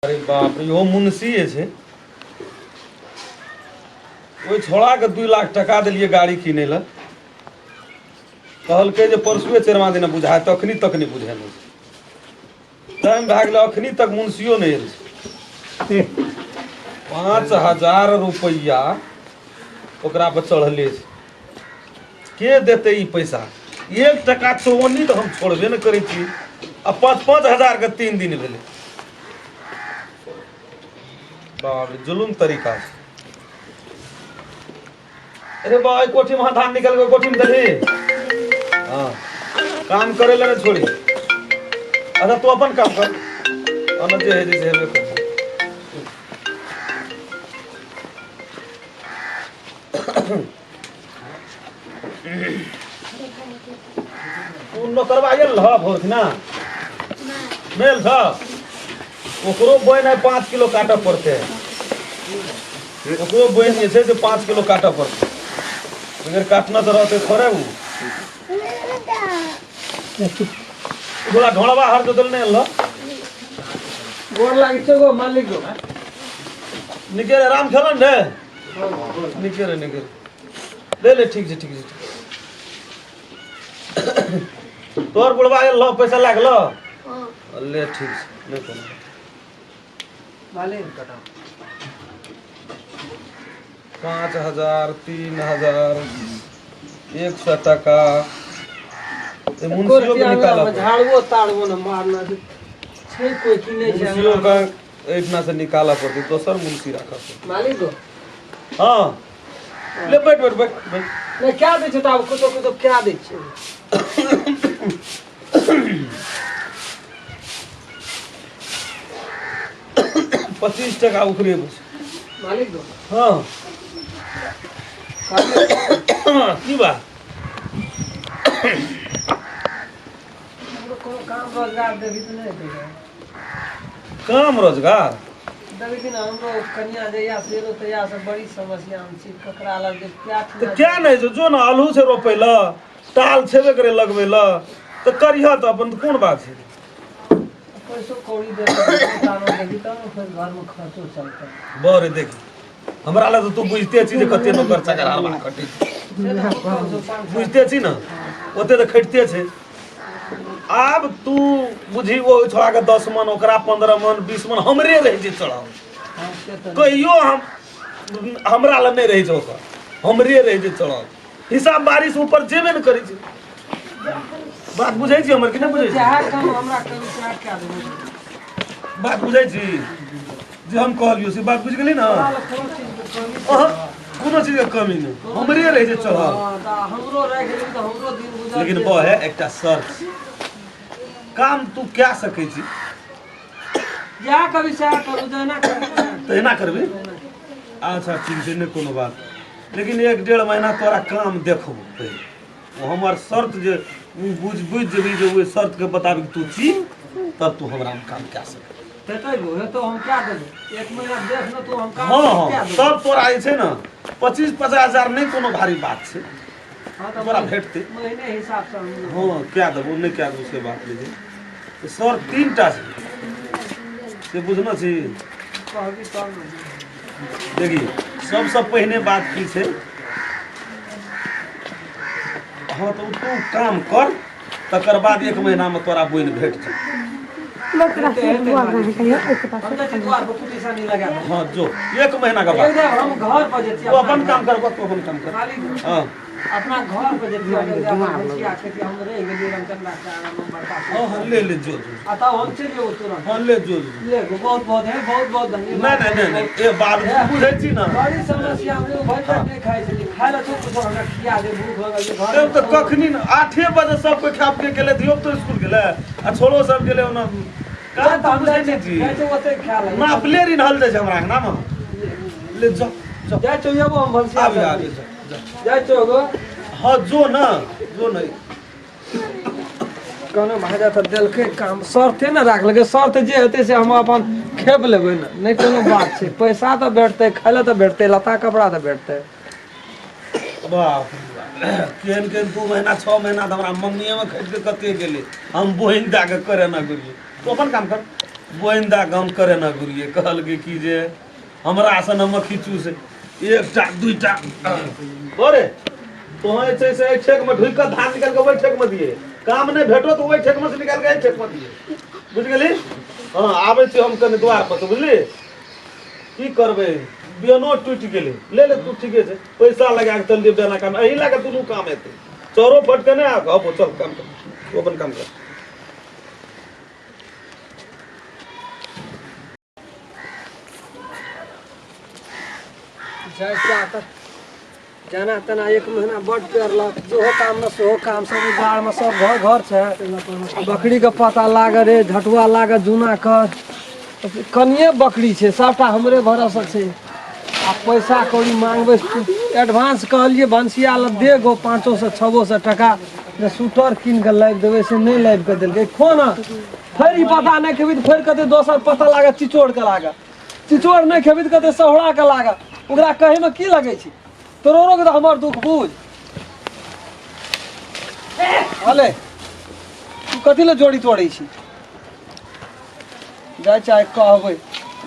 अरे बाप रे, इहो मुंशी छै। ओहि छोड़ाके 2 लाख टका देलियै गाड़ी किनै लए, कहलकै जे परसुए चरमा दिना बुझाय, तखनी तक नहि बुझेलहुँ। टाइम भए गेलै, अखनी तक मुंशियो नहि एल छै। 5000 रुपैआ ओकरा पर चढ़ले छै। के देतै ई पैसा? 1 टका चौअन्नी तऽ हम छोड़बे नहि करै छी, आ 5-5 हजारके 3 दिन भेलै। बाप रे, जुलुम तरीका छै। अरे बा, एहि कोठीमे अहाँ धान निकल गेल, कोठीमे देलही। हँ, काम करे लए नहि छोड़ी। अच्छा, तू अपन काम कर, ओना जे हइ से हेबे करतै। तू नौकरवा आयल रह भोर ना मेल छ, ओकरो बोइन आइ 5 किलो काटऽ पड़तै। ओकरो बोइन जे छै से 5 किलो काटऽ पड़तै, बगैर काटना तऽ रहतै थोड़े। ओ थोड़ा ढोलवा हर जोतल नहि अनलऽ। गोर लागै छै गो मालिक गो। निके रे, राम खेलन रे, निके रे, निके रे, ले ले। ठीक छै, ठीक छै, ठीक। तोहर बुढ़वा आयल रह पैसा लए गेल? ले, ठीक छै, नहि कोनो। मालिक। 5000, 3000, 100 टका ए मुंशियो के निकालऽ पड़तै। झाड़ुओ ताड़ुओ ने मारना छै कोई की नहि छै। मुंशियो के एहिठिना से निकालऽ पड़तै, दोसर मुंशी राखऽ पड़तै। मालिक गो। हँ, ले बैठ, बैठ, बैठ, बैठ। नहि क्या दै छै तऽ आब कुछो कुछो क्या दै छै। 25 टका उखड़े छै। मालिक गो। हँ। कहलियै, की बात? हमरो कोनो काम रोजगार देबही तऽ नहि हेतै? काम रोजगार देबही कि ना? हमरो कनिया जहिया से एलो तहिया से बड़ी समस्या हम छी, ककरा लग जे क्या। तऽ क्या नहि छै, जो ने आलू छै रोपै लए, टाल छेबे करे लगबै लए, तऽ करिह तऽ अपन कोन बात छै? पैसो कौड़ी देबही, तानो देबही तब ने फेर घरमे खर्चो चलतै। बरे देखी, हमरा लए तऽ तू बुझिते छी जे कते नौकर चाकर हरबा खटै छै। से तऽ कम से कम बुझिते छी ने, ओते तऽ खटिते छै। आब तू बुझी, ओ छोड़ाके 10 मन, ओकरा 15 मन, 20 मन हमरे रहै छै चढ़ाव। हँ, से तऽ कहियो हम हमरा लग नहि रहै छै ओकर, हमरे रहै छै चढ़ल। हिसाब बारिश ऊपर जेबे ने करै छै। बात बुझै छी हमर कि नहि बुझै छी? जएह काम हमरा करू सएह कए देबै। बात बुझै छी जे हम कहलियौ से बात बुझि गेली ने? हमरा लग कोनो चीजके कमी छै? अहाँ कोनो चीजके कमी नहि, हमरे रहै छै चढ़ल। हँ, तऽ हमरो राखि लेबै तऽ हमरो दिन गुजर लेकिन जेतै। बह है, एकटा शर्त छै। काम तू कए सकै छी? जएह कभी सएह करू, जहिना करू। तऽ एना करबै? अच्छा, ठीक छै, नहि कोनो बात, लेकिन 1-1.5 महीना तोरा काम देखबो पहिले। ओ हमर शर्त जे ओ बुझि बुझि जेबही जे ओहि शर्तके बताबी तू छी, तब तू हमरा काम कए सकै। हेतै गो, हेतौ, हम कए देबै। एक महीना देख ने तू, हम काम हँ। कए देबै। तब तोरा जे छै ने 25-50 हजार नहि कोनो भारी बात छै। हँ, तऽ तोरा भेटतै। महीने हिसाबसँ हम हँ, कए देबो, नहि कए देबो से बात नहि छै। सर, 3 टा छै से बुझना छी। कहबी तब ने। देखी, सबसँ पहिने बात की छै? हँ, तऽ तू काम कर, तकर बाद एक महीनामे तोरा बोनि भेट जेतौ। हेतै, हेतै मालिक। हम जाइ छी दुआर पर, कुटी सानी लगा देब। हँ, जो, एक महीनाके एक बाद दिन हम घर पर जैतियै। तू अपन काम कर, तू अपन काम कर। मालिक। हँ। अपना घर पर जैतियै, भैंसिया खेती हम रहि गेलियै रमचंद्रा के आगाँमे बड़का। हँ हँ, ले ले, जो जो। आ तब हम चलि जेबो तुरंत। हँ, ले, जो जो। ले गो, बहुत बहुत है, बहुत बहुत धन्यवाद। नहि नहि नहि नहि, ए बात बुझै छी ने। बड़ी समस्या में भरि पेट नहि खाइ छलियै, खाइ लए छौ कुछो हमरा खिया दे, भूख लगल छै घर। तब तऽ कखनी ने 8 बजे सब कोइ खा पी के गेलै, धियो पुतो स्कूल गेलै आ छोड़ो सब गेलै। ओना काम तऽ तऽ हम बुझै जाइ नहि छी, छी। जाइ छी, ओतै खा लेबै। नापले रिन्हल जाइ छै हमरा अंगनामे। ले जो, जो। जाइ छौ, एबो हम भनसिया। आबि आबि, जो जो। जाइ छौ गो। हँ, जो न, जो न। कोनो भाजा तऽ देलकै काम, शर्ते ने राखलकै। शर्त जे हेतै से हम अपन खेप लेबै ने। नहि कोनो बात छै, पैसा तऽ भेटतै, खाय लए तऽ भेटतै, लत्ता कपड़ा तऽ भेटतै। बाप रे बाप, केहन केहन 2 महीना 6 महीना तऽ हमरा मङ्गनीएमे खटि कऽ कते गेलै। हम बोहिन दए कऽ करे ना गेलियै। तू अपन काम कर, बोइंदा गम करे ना गुरुए कहलकै कि जे हमरा सन मक्खी चूस एकटा दुईटा बरे तोहँ जे छै से एहि ठेकमे ढुकि कऽ धान निकालि कऽ ओहि ठेकमे दिए काम नहि भेटो तऽ ओहि ठेकमे से निकालि कऽ एहि ठेकमे दिए बुझि गेली हँ आबै छी हम कनि द्वार पर से बुझली की करबै बेनो टूटि गेलै ले ले तू ठीके छै पैसा लगा कऽ चल दियौ बेना काम एहि लए कऽ दुनू काम हेतै चौरो फटके नहि आ कहबो चल काम कर तू अपन काम कर जाइ चाकर जाना तना एक महीना बड पेरलक जेहो काम में सेहो काम सब बाढ़ में सब घर घर छै बकरी के पता लागल रे झटुआ लागल जूना कर कनिए बकरी छै सबटा हमरे भरोसा छै आ पैसा कौड़ी मांगबै एडवांस कहलियै भनसिया लए दे गो 500 600 टका जे स्वेटर कीन कऽ लाबि देबै से नहि लाबि कऽ देलकै खो ने फेर ई पता नहि खेबही तऽ फेर कहतै दोसर पता लागत चिचोड़ के लागत चिचोड़ नहि खेबही तऽ कहतै सहुरा के लागत ओकरा कहैमे की लगै छै तोरो के तऽ हमर दुख बुझ हले तू कथी लए जोड़ी तोड़ै छी जाइ चाहे कहबै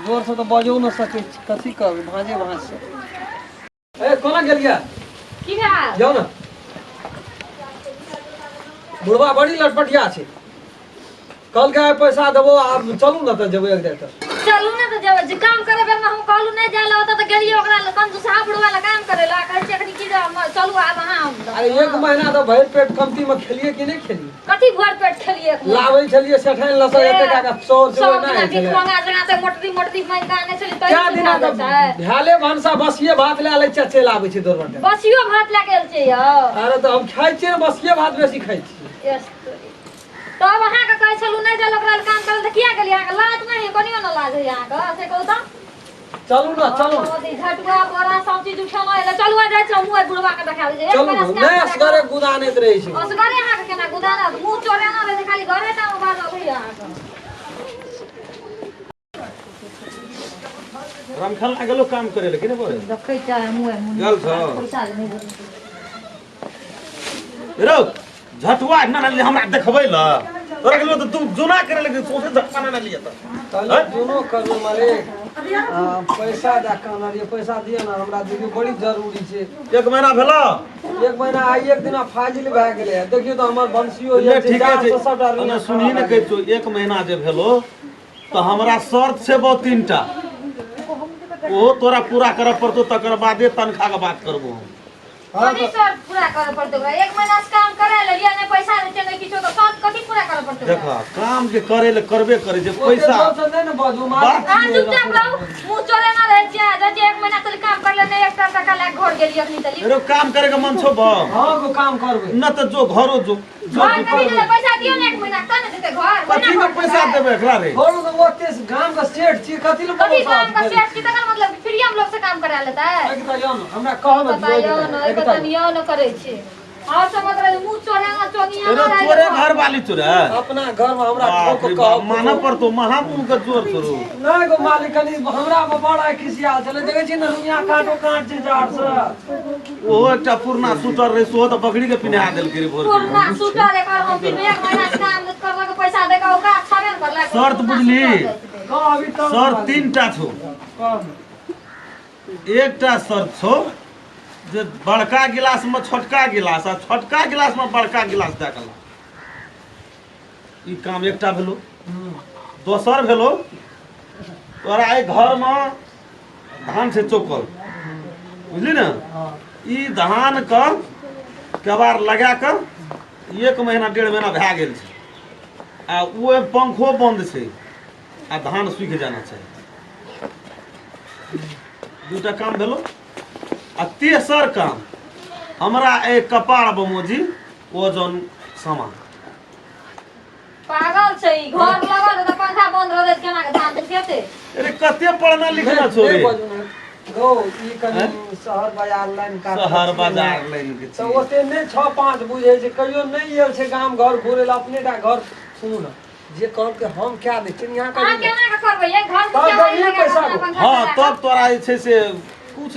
जोरसँ तऽ बजो नहि सकै छी कथी कहबै भाँजे भाँज से ए कोना गेलियै की भेल जाउ ने बुढ़वा बड़ी लटपटिया छै कहलकै आइ पैसा देबो आब चलू ने तऽ जेबै एक जाय तऽ चलू ने तऽ जेबै जे काम करे बेर में हम कहलू नहि जाय ला ओतऽ तऽ गेलियै ओकरा लग कंजूसहा बुढ़वा लग काम करे ला कहै छै अखनी की जे हम चलू आब अहाँ हम अरे एक महीना तऽ भरि पेट कमती में खेलियै कि नहि खेलियै कथी भर पेट खेलियै एक महीना? लाबै छलियै सेठानि लसऽ एते काका चौर सब से दिना नहि भीख छलै मंगा जगह से मोटरी मोटरी मांगि कऽ आनै छली क्या तैयो दिना सुखा तऽ जाइ छै भेले भनसा बसिये भात लए लै छियै चलि आबै छै दौड़ बसियो भात लए गेल छै यौ अरे तऽ हम खाइ छियै ने बसिये भात बेसी खाइ छियै यस तब अहाँके कहै छलहुँ नहि जाय ओकरा लग काम करल तऽ किया गेलियै अहाँके लाज नहि होइए कनियो ने लाज होइए अहाँके से कहू तऽ चलू ने चलू झटुआ बोरा सब चीज उठेना एलै चलू आइ जाइ छी हमहूँ आइ बुढ़वा के देखा दै चलू ने नहि असगरे गुदानैत रहै छै असगरे अहाँके केना गुदानत मुँह चोरेना रहै छै खाली घरे टा मे बाजल होइए अहाँके रामखेलना गेलो काम करे ले कि नहि बोले देखै छै हमहूँ आइ गेल छौ पैसा नहि रौ झटुआ ना ना हमरा देखबै ल तोरा गेलो तऽ तू जुना करे लगे सोचे झटका ना लिया तऽ कहलियै दुनू करू मालिक पैसा दए कहने रहियै पैसा दिअ ने हमरा देखियौ बड़ी जरूरी छै एक महीना भेलो एक महीना आइ एक दिना फाजिल भए गेलै देखियौ तऽ हमर बंसियो ले जे ठीके जाड़ छै से सबटा ओना रुइया सुनही ने कहै छौ एक महीना जे भेलो तऽ हमरा शर्त छै बहुत तीन टा ओहो तोरा पूरा करऽ पड़तौ तकर बादे तनख्वाह के बात करबो हम कथी शर्त पूरा करऽ पड़तै ओकरा एक महीना से काम करा लेलियै नहि पैसा दै छै नहि किछो तऽ शर्त कथी पूरा करऽ पड़तै देख काम जे करे ले करबे करे छै पैसा पैसा नहि ने बाजू मालिक अहाँ चुपचाप रहू मुँह चोरेना रहै छियै जाइ छियै एक महीना तक काम करले नहि एकटा टका लए कऽ घर गेलियै अखनी तक रो काम करे के मन छौ बा हँ गो काम करबै न तऽ जो घरो जो घर कथी देबै पैसा दियौ ने एक महीना तब ने देतै घर कथी के पैसा देबै एकरा रे छोड़ू तऽ ओते गाम के सेठ छी कथी लए कथी काम का सेठ छी तकर मतलब कि फ्री हम लोग से काम करा लेतै एक तऽ यौ ने हमरा कह ने पता यौ ने एक तऽ यौ ने करै छी और सब मतलब मुँह चोरेना चोनिया रो तोरे घर वाली चोरे अपना घर में हमरा बाप ठोक रे कह बाप मानऽ पड़तौ महामुन के जोर छोड़ू नहि गो मालिक कनि हमरा पर बड़ा खिसिया छलै देखै छी ने रुइया काटो काट छै जाड़ से ओहो एकटा पुरना स्वेटर रहे सेहो तऽ बकरी के पिन्हा देलकै रे भोर के पुरना स्वेटर एकर हम फिर एक महीना से काम करलक पैसा दे के ओकरा छबे ने करलक शर्त बुझली? कह अभी तक शर्त तीन टा छौ कह एकटा शर्त छौ जे बड़का गिलास में छोटका गिलास आ छोटका गिलास में बड़का गिलास दए के ला ई काम एकटा भेलो दोसर भेलो तोरा एहि घरमे धान छै चौकल बुझली ने ई धान के केबार लगा कऽ एक महीना डेढ़ महीना भए गेल छै आ ओहि पंखो बन्द छै आ धान सूखि जाना चाही दूटा काम भेलो आ तेसर काम हमरा एहि कपार बमोजी ओजन सामान पागल छै ई घर लगल रहतै पंखा बंद रहतै तऽ केना के धान सुखेतै अरे कते पढ़ना लिखना छौ रे नहि बाजू ने। गौ ई कनि शहर बाजार लाइन काट शहर बाजार लाइन के तऽ छी ओते नहि छओ पाँच बुझै छै कहियो नहि आयल छै गाम घर घुरै लए अपने टा घर सुनू ने जे कहलकै हम कए दै छियै यहाँ अहाँ करी केना के करबै ये घर तब के देबही पैसा हँ तब तोरा जे छै से कुछ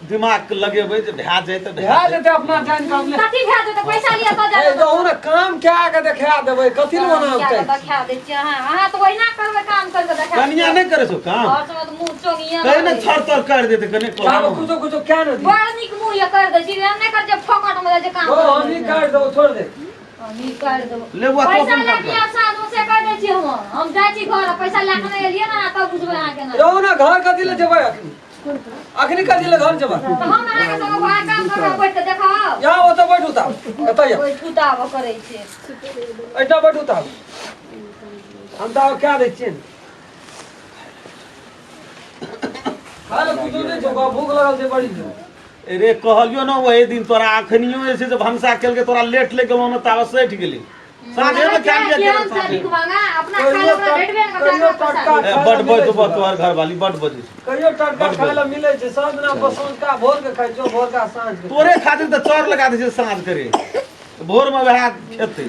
दिमाग के लगेबै जे भए जाए तऽ भए जेतै अपना जान के अपने। कथी भए जेतै? पैसा लिअ तऽ ए जाए। रहू ने, काम कए के देखा देबै, कथी लए ओना क्या औतै? देखा दै छियै अहाँ? अहाँ तऽ ओहिना करबै, काम करि कऽ देखा। कनिया नहि करै छौ काम? और सब तऽ मुँह चोंगिया। कहे ने छर तर काटि देतै कने। आब कुछो कुछो क्या ने दी। बड़ नीक मुँह ये कर दै छी। हम नहि कर जे फोकट में जाइ छै काम। ओ हमही काटि देबौ, छोड़ दे। हमही कर देबो। ले बुआ, तू पैसा अपन लए काम के कर। आब साँझ में से कर दै छी। हम जाइ छी घर, पैसा लए के नहि एलियै ने, तब बुझबै अहाँ केना। रहू ने, घर कथी लए जेबै अखनी? अखनी कथी लए घर जेबै? तऽ हम अहाँके संग घर काम करबै, बैठ के देखाउ। यहाँ ओतऽ बैठू तब, एतऽ यहाँ। बैठू तऽ आब करै छै। एहिठाम बैठू तब, हम तऽ आब कए दै छियै ने। खाय लए कुछो नहि छौ, भूख लगल छै बड़ी जोर। अरे कहलियो ने ओहि दिन तोरा, अखनियो जे छै से भनसा केलकै, तोरा लेट ले गेलौ ने, ताबे सठि गेली। साँझे मे खा लिअ। केहन छै भीख मांगा? अपना खाय लए ओकरा भेटबे ने करतै, कहियो पैसा। टटका ए, खाय बड लए बज मिलै छै। तोहर घरवाली बड बजै छै। कहियो टटका बड खाय लए मिलै छै? साँझ ना सँझुका भोर के खाइ छौ, भोरका साँझ के। तोरे खातिर तऽ चौर लगा दै छै साँझ करे, भोर मे वएह खेतै।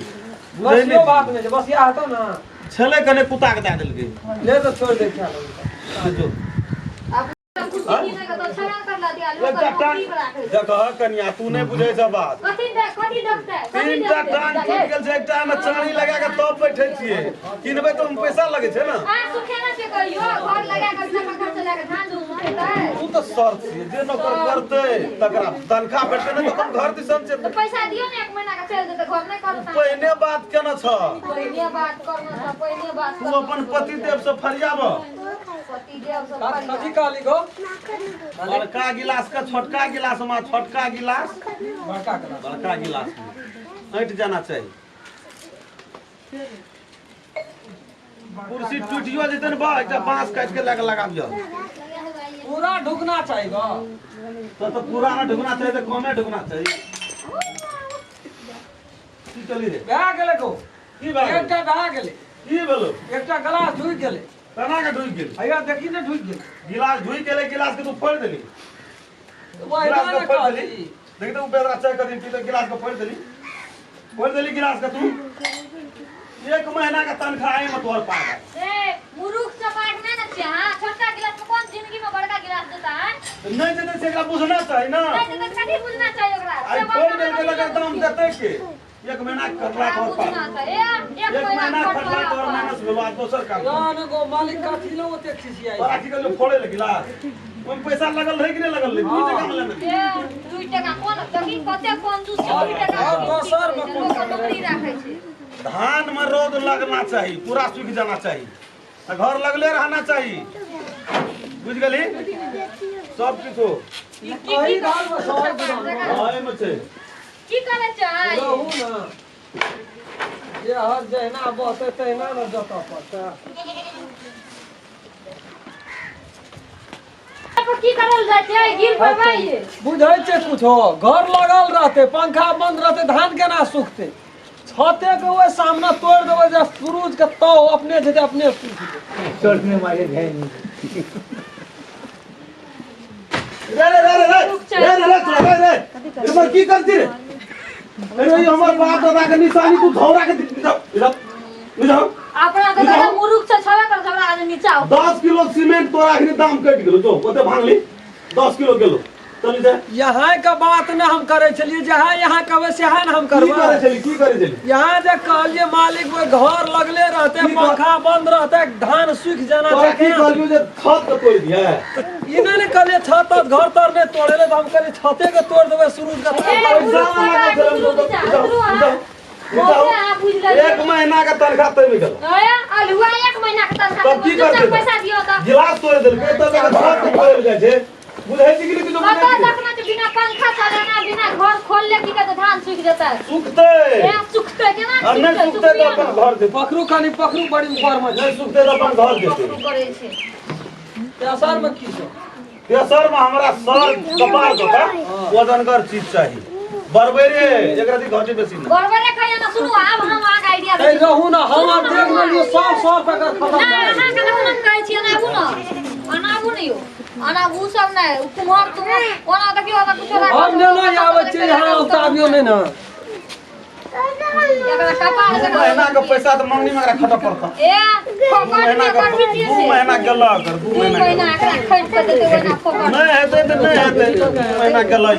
बुझै बसियो नहि बात नहि छै, बसिया हेतौ ने। छलै, कने कुत्ता के दए देलकै। ले तऽ छोड़ि दे, खा लेबै। जो। अपना कुर्सी किनै के तऽ छेबे ने करला दिया लोक एकटा नौकरी टांग पर राखै छै। देखह कनिया, तू नहि बुझै छ बात। कथी दे, कथी देखतै, कथी तीनटा देखतै? टांग टूटि गेल छै, एकटा मे चानी लगा के तब बैठे छियै। किनबै तऽ ओहिमे पैसा लगै छै ने। अहाँ सुखेने छियै कहियो? घर लगा कऽ बिना पंखा चला कऽ धान धूप सुखेतै? तू तऽ शर्त छियै, जे नौकर करतै तकरा तनख्वाह भेटतै, नहि तऽ अपन घर दिसन तऽ जेतै। पैसा दियौ ने एक महीना के, चलि जेतै घर, नहि करत अहाँ। पहिने बात केने छ। पहिने बात करना छ, पहिने बात तू करना। अपन पति देव से फरियाब। पति देव सब। कथी कहली गो? बड़का गिलास के छोटका गिलास में, छोटका गिलास बड़का गिलास। बड़का गिलास में ऐंठ जाना चाही। कुर्सी टूटियो जेतै ने बा, एकटा बांस काटि के लए के लगाबियो। पूरा ढुकना चाही गो। तऽ पूरा ने ढुकना चाही, तऽ कमे ढुकना चाही। की चली रे? भए गेलै गो। की भए गेलै? एकटा भए गेलै। की भेलो? एकटा गिलास ढुकि गेलै। केना के ढुकि गेल? हैया देखी ने, ढुकि गेलै। गिलास ढुकि गेलै? गिलास के तू फोड़ि देली? वही गिलास ने के फोड़ि कहली। देली? देखी तऽ, ओ बेदरा चाय कदी पी तऽ गिलास के फोड़ि देली, फोड़ि देली गिलास के तू। एक महीना के तनख्वाह एहिमे तोहर पार। ए मुरुख चपाट नहि ने छियै अहाँ? छोटका गिलास में कोन जिंदगी में बड़का गिलास देता है? नहि जेतै से एकरा बुझना चाही ने। नहि देतै तऽ कथी बुझना चाही ओकरा? आइ से फोड़ि बड़का देलकै, बड़का एकर दाम देतै के? एक महीना के खटला ओकरा तोहर पार। बुझना चाही। ए, एक एक महीना महीना खटला खटला तोहर पार। माइनस भेलो, आ दोसर काम कर। जान गो मालिक, कथी लए ओते खिसियाइ? तोरा की कहलियौ फोड़े ले गिलास? ओहिमे पैसा लगल रहै कि नहि लगल रहै? 2 टका मे लेने। ए, 2 टका कोन? देखी कते कंजूस छै, 2 टका और दोसर मे कोन लोक नौकरी राखै छै। धान में रौद लगना चाही, पूरा सूख जाना चाही आ घर लगले रहना चाही। बुझ गेली? सब किछो। ई की एही की घर मे सब गुदाम। हाँ, एहिमे छै। की करै छै? रहू ने, जे हर जहिना बहतै तहिना ने जोतऽ पड़तै। पर की करल जाइ छै? गिर पड़बै। बुझै छै कुछो? घर लगल रहतै, पंखा बंद रहतै, धान केना सुखतै? छते के ओहि सामने तोड़ि देबै जे सुरूज के तौ अपने जेतै, अपने सुख जेतै। चोट में मारे है नहीं। रे रे रे रे रे रे रे रे तोरा रे रे, हमर की करती रे? अरे ई हमर बाप दादा के निशानी तू धौरा के इधर इधर इधर। अपना के दादा मुरुख छै, छबे कर झगड़ा आज नीचा उतर। 10 किलो सीमेंट तोरा अखनी दाम कटि गेलो, जो ओते भांगली, 10 किलो गेलो, चली जा। यहाँ के बात ने हम करै छलियै, जहाँ यहाँ कहबै सेहा ने हम की करै करबै। छली? की करै छली? यहाँ जे कहलियै मालिक, ओहि घर लगले रहते, की कह- पंखा बंद रहते, धान सूख जाना तोरा की चाही। कहलियौ जे छत के तोड़ि दिहे? ई नहि ने कहलियै छत तत घर तर नहि तोड़े ले, तऽ हम कहलियै छते के तोड़ देबै सुरूज के। ए, पैसा मुरुख ना चपाट, लगल उतरू छलै। नीचा, उतरू अहाँ। बहुते अहाँ बुझि लेलियै। एक महीना के तनख्वाह तै में गेलो। ए, अलुआ एक महीना के तनख्वाह। तब की चुपचाप करतै? पैसा दियौ तऽ। गिलास तोड़ि देलकै तब एकर छत के तोड़ल जाइ छै? बुझै छी कि नहि किछो? बुझै कतऽ छी? देखना छै बिना पंखा चलेना, बिना घर खोलले की कहते धान सूखि जेतै? सुखतै। ए, सुखतै केना? आ नहि सुखतै तऽ अपन घर जेतै। पकड़ू कनि, पकड़ू, बड़ी ऊपर मे छै। नहि सुखतै तऽ अपन घर जेतै। पकड़ू करै छै। तेसर मे की छै? तेसर मे हमरा सर कपार जकाँ वजनगर चीज चाही, बरबरे एकरा दी घटे बेसी नहि। बरबरे कहिया ना। सुनू, आब हम अहाँके आइडिया दै ए छी। रहू ने, हम आब देख लेलियै सब सब टका खतम नहि भए गेलै। अहाँके देखू हम कहै छी, एना आबू ने, एना आबू ने यौ, एना उ सब नहि, उ कुम्हर तुम्हर ओना देखियौ, ओना कुछो राखल हम छै, नहि आबै छियै यहाँ, उताबियो नहि ने। एकरा कपार दू महीना के पैसा तऽ मंगनी में एकरा खटऽ पड़तऽ। ए दू फोकट महीना में के करबी छियै दू से। महीना गेलक दू दू महीना महीना एकरा खटि कऽ देतै ओहिना फोकट। नहि हेतै तऽ नहि हेतै, दू महीना गेलक।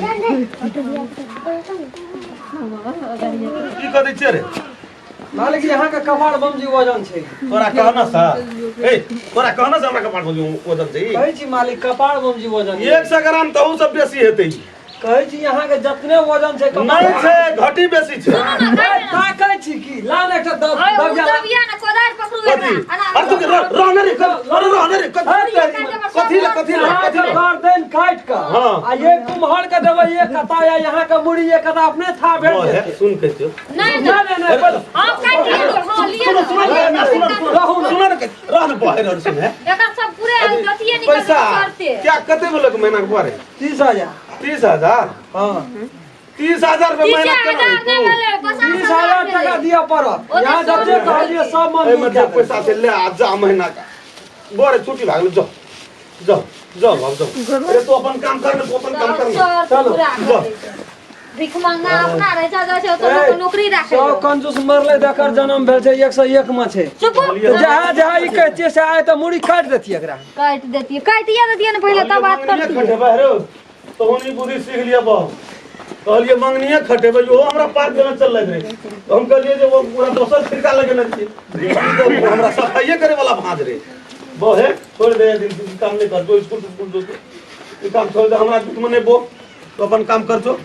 की कऽ दै छियै रे? मालिक जी अहाँके कपार बम जी वजन छै। तोरा कहना सा ए, तोरा कहना से हमरा कपार बम वजन छै। कहै छी मालिक कपार बम जी वजन छै। 100 ग्राम तऽ उ सब बेसी हेतै। कहै छी अहाँके जतने वजन छै कपार नहि छै, घटी बेसी छै। सुनू ने, ए, ताकै छी की ला ने एकटा अरे उ दबिया ला। दबिया ने कोदारि पकड़ू कथी? एकरा। एना अरे तू के रह रह ने रे, अरे रह ने रे, कथी कथी ले कथी ले अहाँके कथी ले? गर्दन काटि कऽ हाँ। आ एक कुम्हर के देबै एक कता या यहाँ के मुड़ी एक कता अपने था भेट बहे, जेतै। सुन के छियौ। नहि नहि नहि नहि नहि बस हम काटि लिअ, हँ लिअ सुनो ने। सुनो ने, सुनो सुनो रहू ने। सुनो ने, रह ने बहे रह सुन है। एकर सब पूरे अथिये निकल पैसा करते। क्या कते भेलक महीना के बुआ रे? 30,000। 30,000? हाँ। 30,000 रुपये तीसे महीना केना हजार हेतौ? नहि भेलै, पचास 30,000 हजार टका भेलै। दिअ पड़त। ओ तऽ यहाँ सौ जते रुपया कहलियै सब एहिमे मंजूर जे कए देबै। पैसा छै ले आ जा महीना का। बोरे छुट्टी भए गेलै, जाओ जाओ जाओ बाबू जाओ। अरे तू अपन काम कर ने, तू अपन काम कर ने। सर चलो, पूरा जाओ। कर दै छै। भिख मंगा अपना रहै छै, जाइ छै ओतऽ ए, लोक नौकरी राखै सौ छै। कंजूस मरलै तकर जन्म भेल छै 101 मे छै। चुप तऽ जहाँ जहाँ ई कहै छियै से आइ तऽ मुड़ी काटि देतियै एकरा। काटि देतियै, काटिए देतियै ने पहिले तब बात मंगनिये करतियै। खटेबै रे, तोहनी बुद्धि सीख लिअ बहु। कहलियै मंगनिये खटेबै, ओहो हमरा पार देने चललै रे। तऽ हम कहलियै जे ओ पूरा दोसर छिड़का लगेने छियै, तऽ हमरा सफाइये करे वाला भाँज रे। बहे छोड़ दे, दिन ई काम नहि कर, जो स्कूल तिस्कुल जो ई काम छोड़ दे, हमरा बीचमे नहि बो, तो अपन काम कर जो।